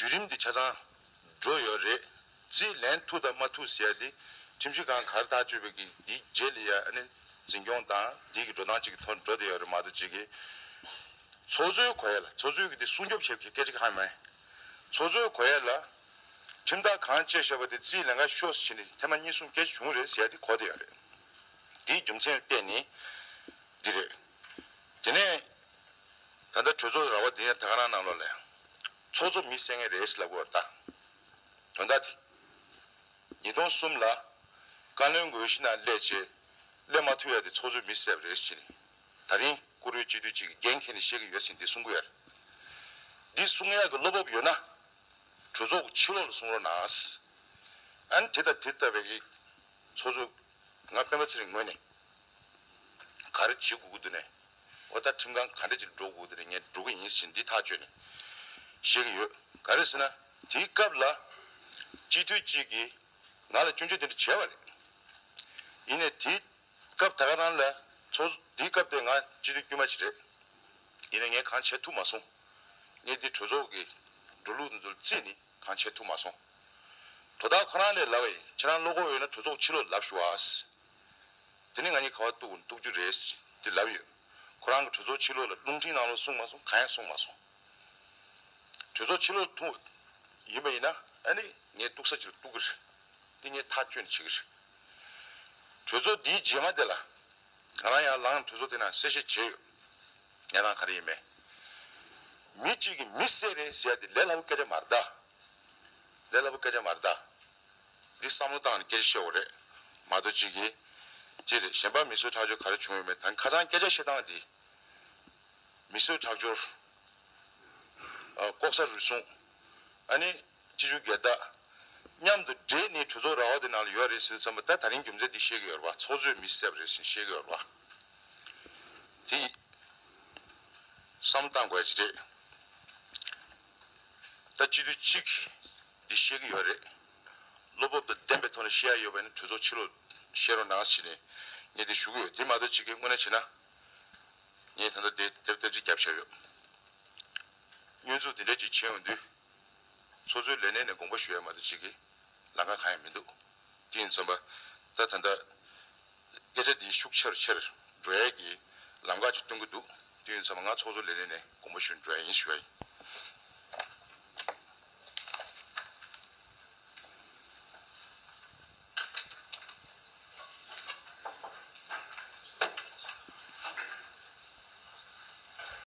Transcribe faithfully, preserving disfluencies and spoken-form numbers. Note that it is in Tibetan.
བརྒྱུད་རིམ་འདི་ཆ་ཚང་འགྲོ་ཡོད་རེད། རྩིས་ལེན་ཐུབ་དང་མ་ཐུབ་ཟེར་ཡ་འདི་ཁྲིམས་ཞིབ་ཁང་ག་རེ་ཐག་གཅོད་པའི་གི་འདིའི་རྗེས་ལ་ཡ་ཨ་ནི་འཛིན་སྐྱོང་དང་འདི་གི་འགྲོ་སྟངས་གཅིག་གི་ཐོག་འགྲོ་བསྡད་ཡོད་རེད་མ་གཏོགས་གཅིག་གི་ཚོགས་གཙོའི་གོ་ཡ་ལ་ཚོགས་གཙོའི་གི་འདི་སྲུང་སྐྱོབ་བྱེད་པའི་སྐད་ཆ་གང་ཡང་མེད། ཚོགས་གཙོའི་གོ་ཡ་ལ་ཁྲིམས་ཐག་གང་བཅད་བཞག་པ་དེ་རྩིས་ལེན་ག་ཤོག་ཟེར་ནས་ཐེངས་མ་གཉིས་གསུམ་སྐད་ཆ་བྱུང་རེད་ཟེར་ཡ་དེ་གོ་བསྡད་ཡོད་རེད། དེའི་རྒྱུ་མཚན་ལ་བརྟེན་ནས་འདི་རེད། དེ་ནས་ད་ལྟ་གྲོས་ཚོགས་ར་བ་འདི་ཡང་ད་ག་རང་ནང་ལོགས་ལ་ཚོགས་གཙོ་མི་བསད་མཁན་རེད་ཟེར་ལབ་དགོས་པ་རེད་ད། དོན་དག་དེ། ཉིས་སྟོང་གསུམ་ལ་བཀའ་བློན་དགོས་ཤི་ན་སླེབས་བྱས་སླེབས་མ་ཐུབ་ཡ་དེ་ཚོགས་གཙོས་མི་བསད་པ་རེད་ཟེར་ནས་ད་རིང་བཀུར་འོས་སྤྱི་འཐུས་གཅིག་གིས་འགན་འཁྱེར་ནས་བཤད་ཀྱི་ཡོད་ཟེར་འདི་གསུང་གི་ཡོད་རེད། འདི་གསུང་ཡ་གི་བློ་སྤོབས་ཡོད་ན་གྲོས་ཚོགས་ཀྱི་ཕྱི་ལོགས་ལ་གསུང་རོགས་གནང་། ཨ་ནི་དེ་ལྟ་དེ་ལྟ་བའི་གི་ཚོགས་གཙོ་ང་སྤེན་པ་ཚེ་རིང་ངོས་ནས་ག་རེ་བྱེད་དགོས་ཀྱི་འདུག་ནས་འོ་ད་ཁྲིམས་ཁང་ག་འདྲ་ཅིག་འགྲོ་དགོས་ཀྱི་འདུག་ནས་ངས་འགྲོ་གི་ཡིན་ཟེར་འདི་ཐག་གཅོད་ནས་བཤད་ཀྱི་ཡོད། ག་རེ་ཟེར་ན་དེའི་སྐབས་ལ་སྤྱི་འཐུས་གཅིག་གིས་ང་ལ་སྐྱོན་བརྗོད་དེ་འདྲ་བྱས་པ་རེད། ཡིན་ནའི་དེའི་སྐབས་ད་ག་རང་ལ་ཚོགས་དེའི་སྐབས་དེ་ང་སྤྱི་འཐུས་དཀྱུས་མ་ཅིག་རེད། ཡིན་ནའི་ངས་གང་བྱེད་ཐུབ་མ་སོང་། ངས་འདི་གྲོས་ཚོགས་ཀྱི་འགྲོ་ལུགས་འདི་ཚོ་ལ་བརྩིས་ནས་གང་བྱེད་ཐུབ་མ་སོང་། དོ་བདག་ཁོ་རང་ལས་ལབ་པ་ཡིན། ཁྱེད་རང་བློ་ཁོག་ཡོད་ན་གྲོས་ཚོགས་ཕྱི་ལོགས་ལབ་ཤོག་ཨ། དེ་ནི་ང་གཉིས་ག་བ་གཏུག་གཏུག་རྒྱུ་རེད་དེ་ལབ་ཡོད། ཁོ་རང་གི་གྲོས་ཚོགས་ཕྱི་ལོགས་ལ་རླུང་འཕྲིན་ནང་ལོགས་གསུངས་མ་སོང་གང་ཡང་གསུངས་མ་སོང་། གྲོས་ཚོགས་ཕྱི་ལོགས་ཐུག་ཡིན་པ་ཡིན་ན་ཨ་ནི་ངས་གཏུག་ས་ཅིག་ལ་གཏུག་གི་རེད། དེ་ངས་ཐག་གཅོད་ནས་བྱེད་ཀྱི་རེད། གྲོས་ཚོགས་འདིའི་རྗེས་མ་དེ་ལ་ང་རང་ཡང་ལངས་གྲོས་ཚོགས་དེ་ནང་གསལ་བཤད་བྱས་ཡོད། ཉན་དང་ག་རེ་ཡིན་མེད། མི་གཅིག་གིས་མི་བསད་རེད་ཟེར་ཡ་དེ་ལས་སླ་པོ་སྐད་ཆ་མ་རེད་ད། ལས་སླ་པོ་སྐད་ཆ་མ་རེད་ད། འདི་བསམ་བློ་བཏང་ནས་སྐད་ཆ་བཤད་དགོས་རེད། མ་གཏོགས་གཅིག་གིས་ཅི་རེད་གཞན་པ་མི་གསོད་ཁྲག་སྦྱོར་ག་རེ་བྱུང་ཡོད་མེད་ད་ཁ་སང་སྐད་ཆ་བཤད་སྟངས་འདི། མི་གསོད་ཁྲག་སྦྱོར། ཨ་ལྐོག་ཟ་རུལ་སུངས། ཨ་ནི་སྤྱི་སྤྱོད་སྒེར་བདག་མཉམ་དུ་འབྲེལ་ནས་གྲོས་ཚོགས་ར་བ་དེ་ནང་ལ་ཡོད་རེད་ཟེར་ཙམ་པ་ད་ད་རིང་རྒྱུ་མཚན་འདི་བཤད་ཀྱི་ཡོད་རེད་བ། ཚོགས་གཙོས་མི་བསད་པ་རེད་ཟེར་བཤད་ཀྱི་ཡོད་རེད་བ། དེ་ཡིན། བསམ་བློ་བཏང་དགོས་ཡ་ཅིག་རེད། ད་སྤྱི་འཐུས་གཅིག་འདི་བཤད་ཀྱི་ཡོད་རེད། བློ་སྤོབས་དང་ལྡན་པའི་ཐོག་ནས་བཤད་ཡ་ཡོད་པ་ཡིན་ན་གྲོས་ཚོགས་ཕྱི་ལོགས་བཤད་རོགས་གནང་ཟེར་ནས་ངས་འདི་ཞུ་གི་ཡོད། དེ་མ་གཏོགས་གཅིག་གིས་དངོས་གནས་བྱས་ན་ངས་ད་ལྟ་དེ་དེབ་དེབ་ཅིག་བརྒྱབ་བཞག་ཡོད། སྙོན་འཛུགས་དེ་འདྲས་ཅིག་བྱས་ཡོང་དུས། སོ་སོའི་ལས་གནས་ནས་དགོངས་པ་ཞུ་ཡ་མ་གཏོགས་གཅིག་གི་ལམ་ཁ་གང་ཡང་མི་འདུག་དེ་ཡིན་ཙམ་པ། ད་ད་ལྟ་སྐད་ཆ་འདི་ཤུགས་ཆེར་ཆེར་འགྲོ་ཡ་གི་ལམ་ཁ་ཅིག་སྟོན་གྱི་འདུག་དེ་ཡིན་ཙམ་པ་ང་ཚོགས་གཙོ་ལས་གནས་ནས་དགོངས་པ་ཞུ་འགྲོ་ཡ་ཡིན་ཞུ་ཡ་ཡིན།